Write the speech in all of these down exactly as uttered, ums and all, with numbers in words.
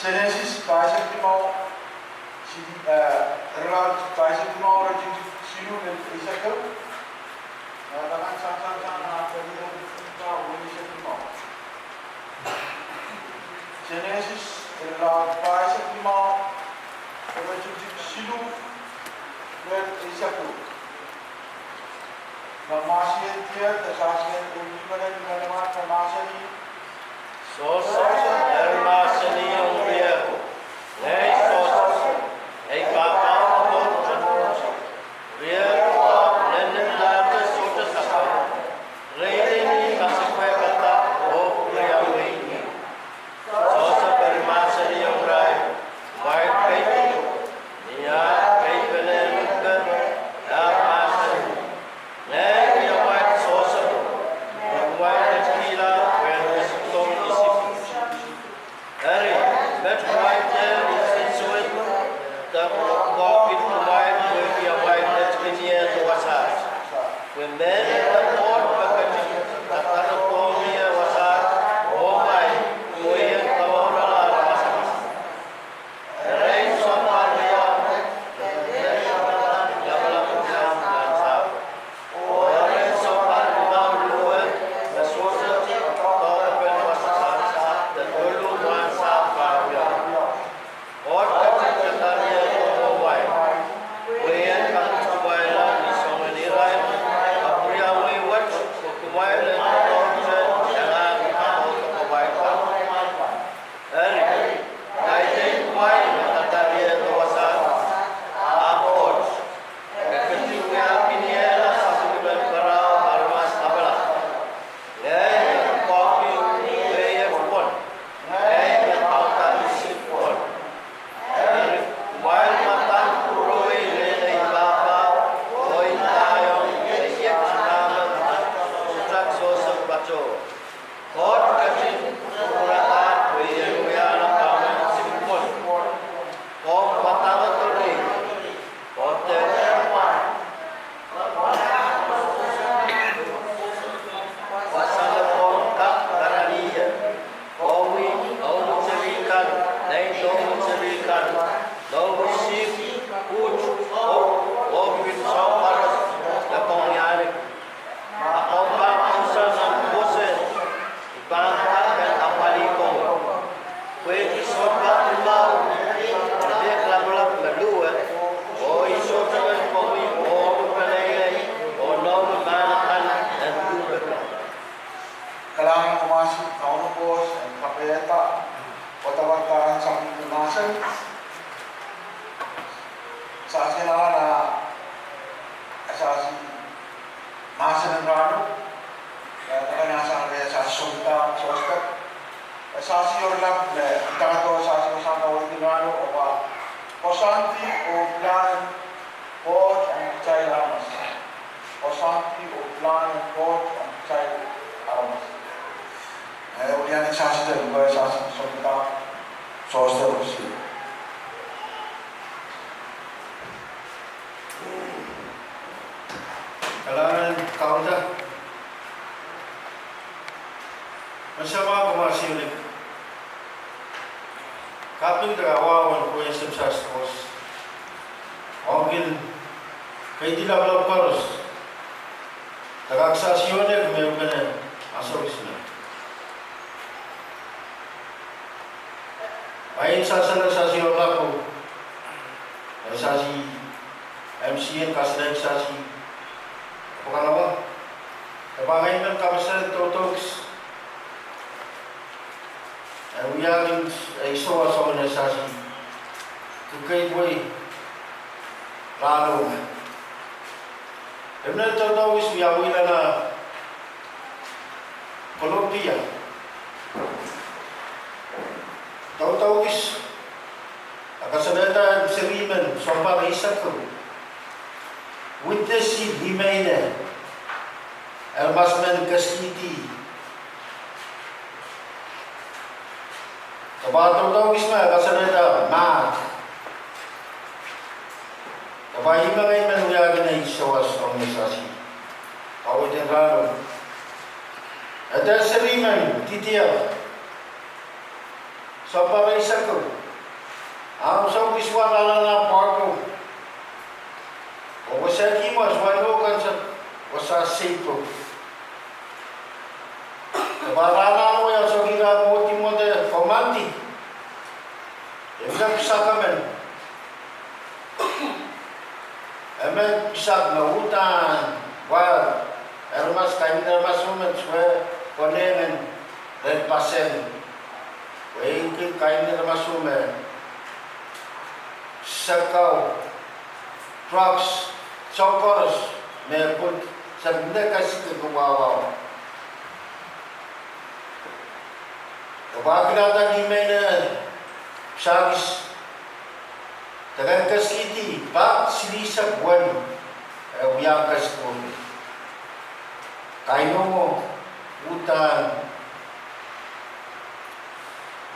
Senesis pahisek limau, si, eh, irelaud pahisek limau, iretikitik siluh lel eisek ehu. Nah, pahn sansal sang nan pelian pita weisek limau. Senesis irelaud pahisek limau, iretikitik siluh lel eisek ehu. Nan mahsen tier, de sasien ulki menen manaman, de mahsanih: Sosep eri mahsanihong rieko: Ngehi Sosep, ei pahpa oh mour. Rieko ahpw lelipilahte sohte sapwung. Reirei ni masepwehk padahk oh pwuriamwei ih. Sosep eri mahsanihong irail: Kumwail kei, ni ahr kei pene limpoak, e mahsanih: Ngehi wia kumwail Sosep, me kumwail ketikihla pwehn kesiksoun Isip. Eri, met kumwail dehr insensuwed, de kumwail pid kumwail pwehki amwail ketikihla wasaht. Pwe mehlel me Koht me ketin kadarodohng ie wasaht, oh kumwail, pwe I en kamourala aramas. Erein sounpar riau, lapalap riau nan sahpwo. Oh erein sounpar limau luwe, me sohte doadoahk pahn wasaht, de koluhla nan sahpwo riau. Koht ketin kadarodohng kumwail, pwe I en kak kumwail ni soangen irair, ahpw pwuriamwei wet, pwe kumwail en doadoahkte, e kak kumwail kan. Eri, kaidehn kumwail me kadarodohng wasaht, ahpw Koht, e ketin wiahkiniehla sapwellimen Parao aramas lapalap. Ngehi me pwukoahki wehi pwon, ngehi me kaunda Isip pwon. Eri, kumwail me pahn pwurowei rehn ei pahpa, oh ndaiong ei iet, Sosep, Sosep pato. Koht ketin pwuradahr pwe I en wiahla kaunda Isip pwon. Komw padahngete rehi, oh dehr wasale komw kak karanih ie. Komwi, omw serihkan, nein omw serihkan, noumw sihpw, uht, oh, oh pil soahng koaros me komw ahneki. Ma komw pahn pwungsalang nan kose, I pahn kak en apwalih komwi. Pwehki sounpar limau, oh leh lapalap me luwe, oh I sohte men komwi, oh omw peneinei, oh noumw mahn akan en luhpekla. Kalahngan, komw mahsanih, Kauno Koht en kapehda, oh dawadawahn sapwellime mahsen. Sasi en alala, e sasi mahsen en rahno, e, e sasi sohte, sohte. E sasi oaralap me, e dakadoh sasi wasahn kaweid en rahno, oh pahn koasoandi oh pilahn en Koht ong kitail aramas. Koasoandi oh pilahn en Koht ong kitail aramas. E, weliandi sasi de, e sasi sohte, sohte. Kalahngan, kaunda. Menseng mwahu, komw mahsanih, kaping de kawahu en kowe Sises Krais. Ong kin keidi lapalap koaros, de kak sasi ong nek me pene ansou kis me Pwain sasala sasi oaralap, e sasi M C en kasalehda sasi pwukoa, e pahn ngehi men kapehse doudouks en wiahkin ei sowa soangen sasi kekei pwe rahno me. Ih me doudouks me I wiahla nan Colombia. Doudouks, e kasalehda seri men sounpar eisek ehu. Witness i meime, e mas men kesidi. Kapwa doudouks me e kasalehda mahk. Kapwa ih me ngehi men wiahkin ei sowa soangen sasi. Kaweid en rahno. E dehr seri men didier. Sounpar eisek ehu, ahmw soun kisuwa rahnahn ah pwahko, oh wasa kihmwo, soangen kan wasa seipo. Sounpar rahnahn wei, ahmw soun kihla mwohdi mwohd, komandi, e mihla pwusak emen, emen pwusak me uhdahn wa, aramas, kaimwisehlahr aramas emen swe konehng en ren paseng, pwe e kin kaimwisehlahr aramas emen, sakau, drugs, soahng koaros me pwung, sang ni kesikik wawao. Sounpar kilangada ni mehn eh pwusak kis, de ken kesikihdi pak silihsek wet, e wia kesikihdi. Kaimwisehlahr uhdahn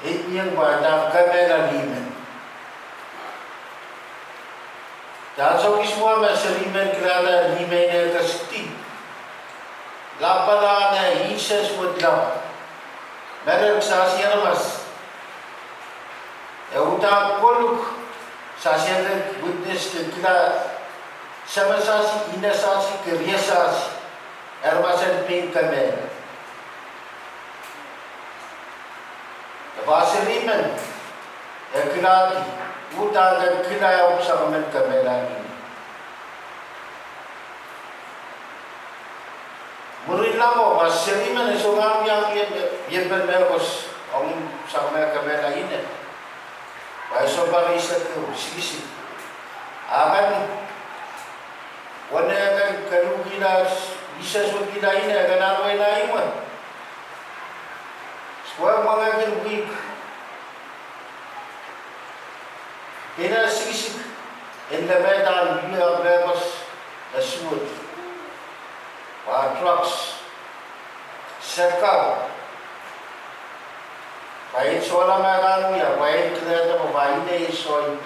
e iang pahn kemehla ni mehn. Ahmw soun kisuwa me seri men kilangada ni mehn eh kesikihdi, lapalahn eh nsensuwed lap, mehlel kisasi aramas, e uhdahn koluk, sasi en witness, ke kila, seme sasi, ine sasi, ke rie sasi, aramas en pein kemehla. E pahn seri men, e kilangada, uhdahn ken kila eh pwusak emen kemehla ni mehn. Mwurin lamwo, pwe seri men e soangen iang ie, iepel mehkot, ong pwusak emen kemehla ine. Pwe sounpar eisek ehu, sikisik, a kan, wene kan, kaluhkihla, nsensuwedkihla ine, kan anahne imwe, swe mwenge kin wihk, pwe ine sikisik, en lemehda ni mehkot, e suwed, pwe drugs, sakau, pwe en sohla me kan wia, pwe en kilangada pwe ine en soh,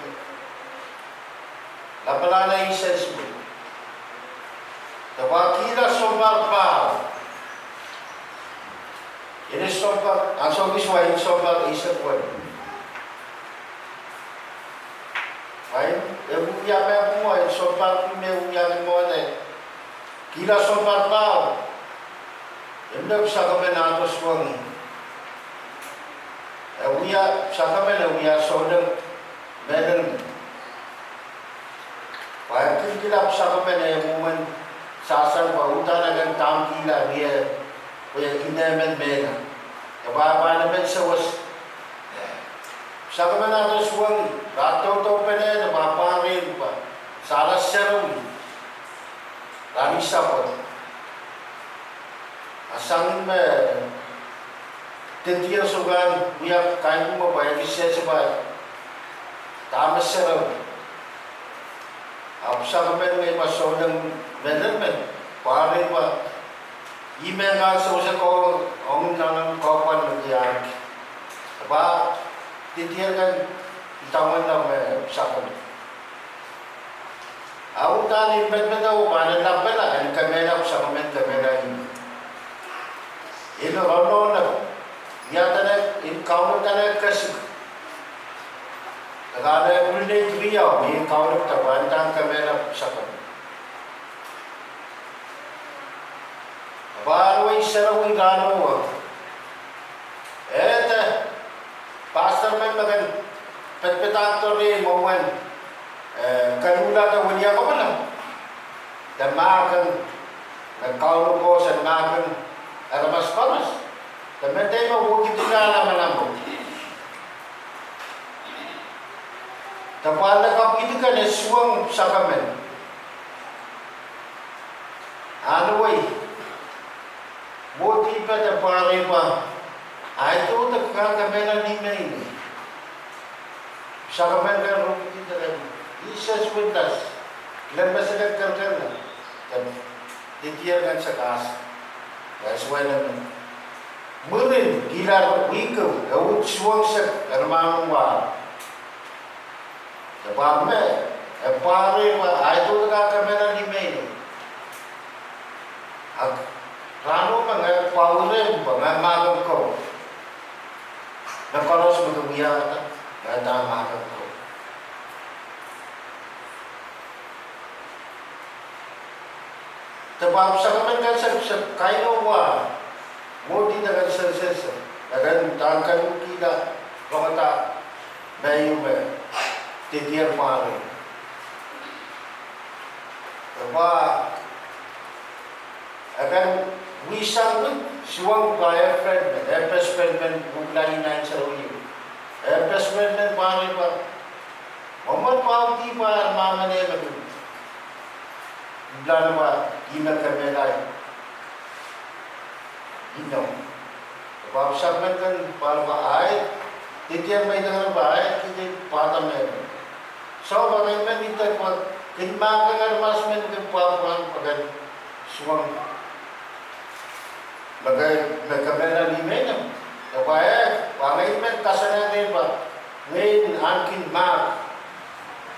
lapalahn eh nsensuwed. De pahn kihla sounpar paho, ine sounpar, ahmw soun kisuwa, ine sounpar eisek wet. Pwe e wia me pwung, ine sounpar pwung me wia ni mwohd, kihla sounpar paho, e mihla pwusak emen ahdo suweng. E wia pwusak emen, e wia souleng mehlel men. Pwe e kilkila pwusak emen, e mwomwen sasal, pwe uhdahn e ken dahmkihla rie, pwe ine men mehla. E pahn, pahn emen sewese. Pwusak emen ahdo suweng, rahn doudoupenehte pahn pwarehr pwe sahla sarawi, rahn isapwet. A sang me didier sohte pahn wia kaimwisehlahr pwe e kisehse pwe dahme sarawi. Ahpw pwusak emen me pahn souleng mehlel men, pwarehr pwe ih me kan sewese ko, ong nanleng ko pahn me diarki. Pwe didier kan idawehn me pwusak emen. A uhdahn en medemedewe pwe en lapala, en kemehla pwusak emen kemehla ine. En rong nohno, ia dene en kaunop dene kesik, e kahrehda pwilnei riau me en kaunop de pwe en dahn kemehla pwusak emen. Pwe ahn wei sarawi rahno, e de pastor men me kin pedopadahkdo rehi mwomwen, eh, koluhla de wiliakapwala, de mahk en, me kaunop koaros en mahk en aramas koaros, de medemedewe wekidala manaman, de pwe ale kapwkid kan e suweng pwusak emen. Ahn wei, mwohdipe de pwarehr pwe, a idode kak kemehla ni mehn. Pwusak emen kan rukidi de kin, nsensuwed las, lel me se kin kerkehla, de didier kan se kas, e suwed emen. Mwurin kihla wihk ehu, e uhd suweng sehse, e mahn wa. De pahn me, e pwarehr pwe a idode kak kemehla ni mehn. Ahk, rahno me ngehi pwarehr pwe ngehi mahk en ko. me koaros me ke wiahda, me dahme mahkpen ko. De pahn sapwellime kan sel, sel kailowar, modi de kan sel sel sel, de kan dahn kan uhkihda, rongada, me ieu me, de dier pahn reh. De pahn, e kan wia sang wet, suwed pahn e friend men, e best friend men, uhkla inan sarawi. E best friend men pahn reh pahn, mwomwen pahn uhdi pahn mahmene me kin. Plan pahn, ih me kemehla. Inou. Pahn sapwellime kan pahn pahn ahi, de dier me idengehn pahn ahi, de dier pahn dahme. Soh, pahn ngehi men idek pahn, kin mahkpen aramas men kin pahn pahn, pahn kin suwed. Me ke, me kemehla ni meinem. De pahn e, pahn ngehi men kasalehng pahn, ngehi ahneki mahk.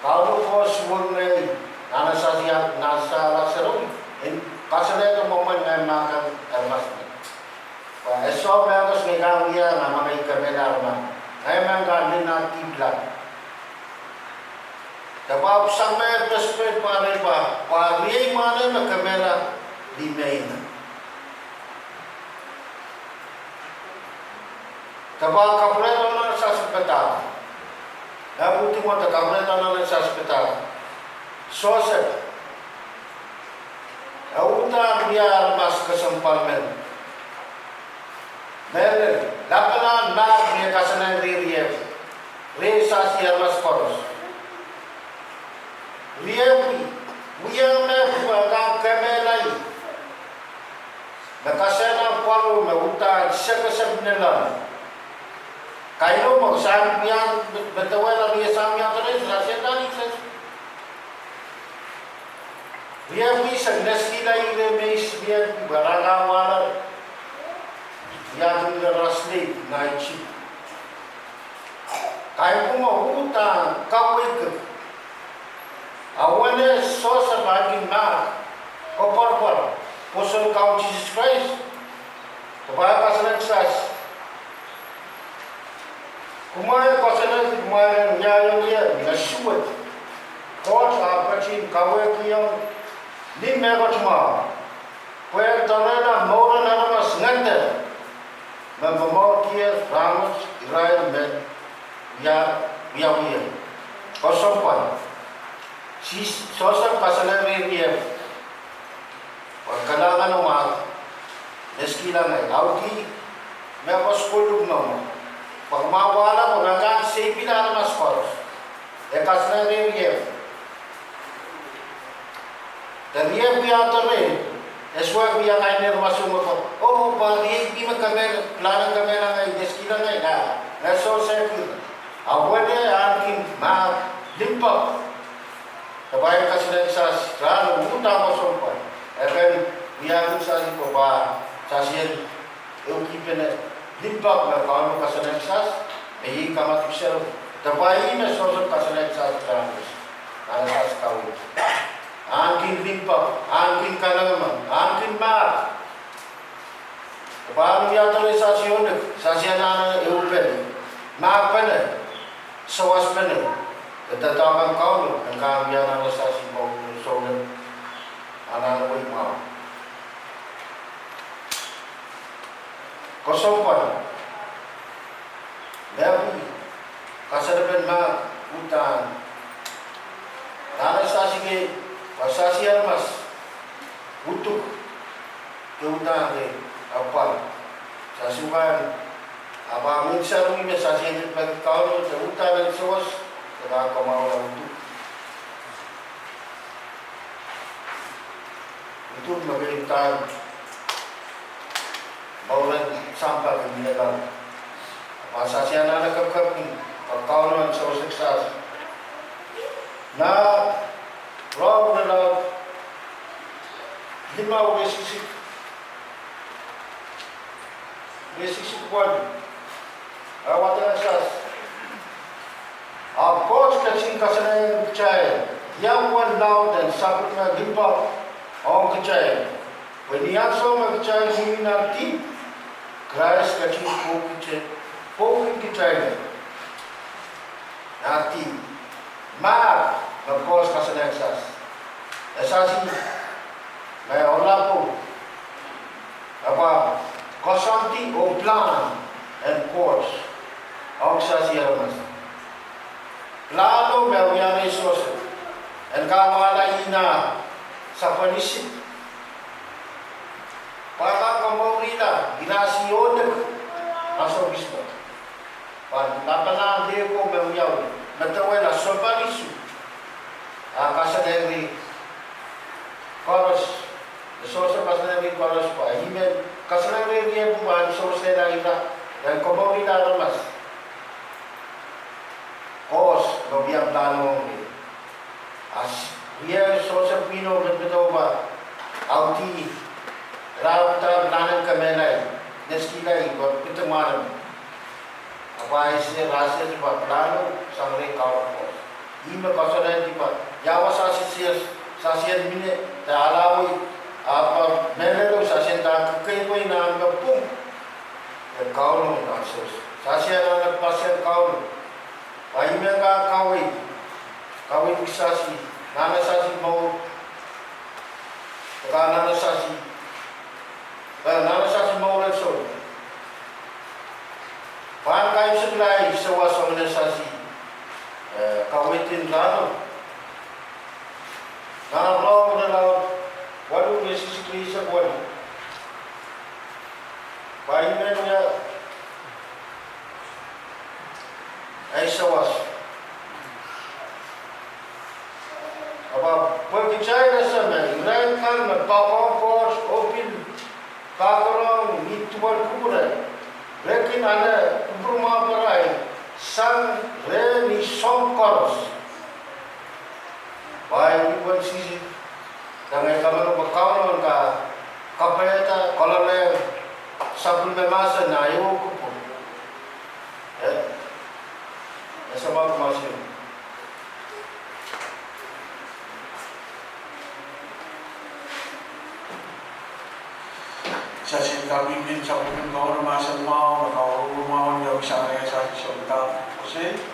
Kauno ko suwed ngehi, nan sahsi, nan sahla sarawi, en kasalehda mwomwen ngehi mahkpen aramas men. Pwe e soh mehkot ngehi kin wia, nan ma ngehi kemehla aramas. Ngehi men kin lih nan dihpla. De pahn sang me e best friend pahn reh pahn, pahn riei mwahnei me kemehla ni meinem. De pahn kapwurehdo nan sahsi padahk. E uhdi mwo de kapwurehdo nan sahsi padahk. Sosep. E uhdahn wia aramas kesempwal men. Mehlel, lapalahn mahk me kasalehng riei, riei sahsi aramas koaros. Riei, wia me pahn kemehla ih. Me kasehla pwaru me uhdahn sekesek ni loal. Kailong me sang wiahda, me, me dewehla riei sang wiahda reh, sahsiehn nan ises. Riei pwihsek neskihla ire me ih simier, pwe rala wahla, wiahda ire rasli, nai chip. Kaimwiseklahn uhdahn kaweid. Awene Sosep ahneki mahk, koapworopwor, pwoson Kaun Sises Krais, de pahn kasalehng kisas. Kumwail koasoanehdi kumwail en wiahiong ie me suwed. Koht ahpw ketin kawehkiong ni mehkot mwahu. Pwe e doarehla mouren aramas ngeder. Me momourki ie rahnwet irail me wia, wiawi ie. Kosomw pwal. Sis, Sosep kasalehng riei. Pwe kalahngan en mahk, neskihla ngehi, audih, me koasoakoahlahng mwo. Pwe ma wahla pwe me kak seipil aramas koaros. E kasalehng riei. De riei wiahda reh, e sohte wia kain aramas me ko, oh, pwe riei me kemehla, pilahn kemehla ngehi, neskihla ngehi, ah, ngehi sohte sehki. Awene ahneki mahk, limpoak. De pahn kasalehng kisas, rahn uhdahn kosomw pwal. E kin wiahki kisas pwe pahn sahsiehn ehukipen limpoak me Kauno kasalehng kisas, me iei kamadipw sarawi. De pahn ih me Sosep kasalehng kisas, nan sahs kaweid. Ahneki limpoak, ahneki kanengamah, ahneki mahk. De pahn wiahda reh sahsiehn, sahsiehn nan ehupen, mahkpene, sawaspene, de doadoahk en Kauno, en kak wia nan sahs en Kauno, sohte, anahne wei mwahu. Kosomw pwal. Mepwukat, kasalepen mahk uhdahn. Nan sahs kei, pwe sahsiehn aramas, uduk, de uhdahn de, apwal. Sahs ukan, ahpw menseng me sahsiehn pahn Kauno, de uhdahn en sawas, de pahn kamwahula uduk. Uduk me keirdahn mouren sampah en mie loal. Pahn sahsiehn nan kepkep ni, pwe Kauno en sewese kisas. Nan Rom irelaud limau, iretikitik, iretikitik waluh. E wadek kisas. Ahpw Koht ketin kasalehng kitail ia uwen laud en sapwellime limpoak ong kitail. Pwe ni ansou me kitail mihmi nan dihp, Krais ketin pwukihte pwoukin kitail. Nahti, mar me Koht kasalehiong Sahs. E sahsi me oaralapo, e pahn koasoandi oh pilahn en Koht ong sahsi aramas. Pilahno me wia rehn Sosep en kawahla ih nan sapwen Isip. Pwe e kak komourla ira sihsek nan sohpwismo. Pwe lapalahn lehko me wiawi, me dewehla sounpar isuh. A kasalehng ih koaros, Sosep kasalehng ih koaros pwe ih me kasalehng ih pwe en sewesehla ira, en komourla aramas. Koht me wia pilahno ong ih. A s-, wia Sosep pwihno me pid oh pahn audi, rahn pwutak pilahn en kemehlai, neskihlai, pwe pid mwahneno. Ahpw e ese, e ese pwe pilahno sang rehn Kauno Koht. Ih me koasoanehdi pwe ia wasa sahsi, sahsi en mine, de alawei, ahpw mehlelo sahsi en dahme kekeiwei nan me pwung. En Kauno nan Sosep. Sahsi anahne pasen Kauno. Pwe ih me kak kaweid, kaweid sahsi, anahne sahsi mour, e kak anahne sahsi, e anahne sahsi mour en Sosep. Pwe e kaimwisekla sawas ong sahsi, eh, kaweid en rahno. Nan Rom irelaud waluh, iretikitik eisek waluh. Pwe ih me wia ei sawas. Ahpw pwe kitail ese me irail kan me poakohng Koht oh pil kakoarohng ni duwen kupwure, re kin ale kupwurmwahu pwarail sang rehn ih soahng koaros. Pwe ih wen sisi, dang ei kamano pwe Kauno en kak kapaiada, koaloale sapwellime mahsen nan ehu kupwur. Eh, e samwa kumwail. Sahsi kapingkin sapwellimen Kauno mahsen mwahu, me kaururu mwahu, ia wia sang rehn sahsi sounpar, ose.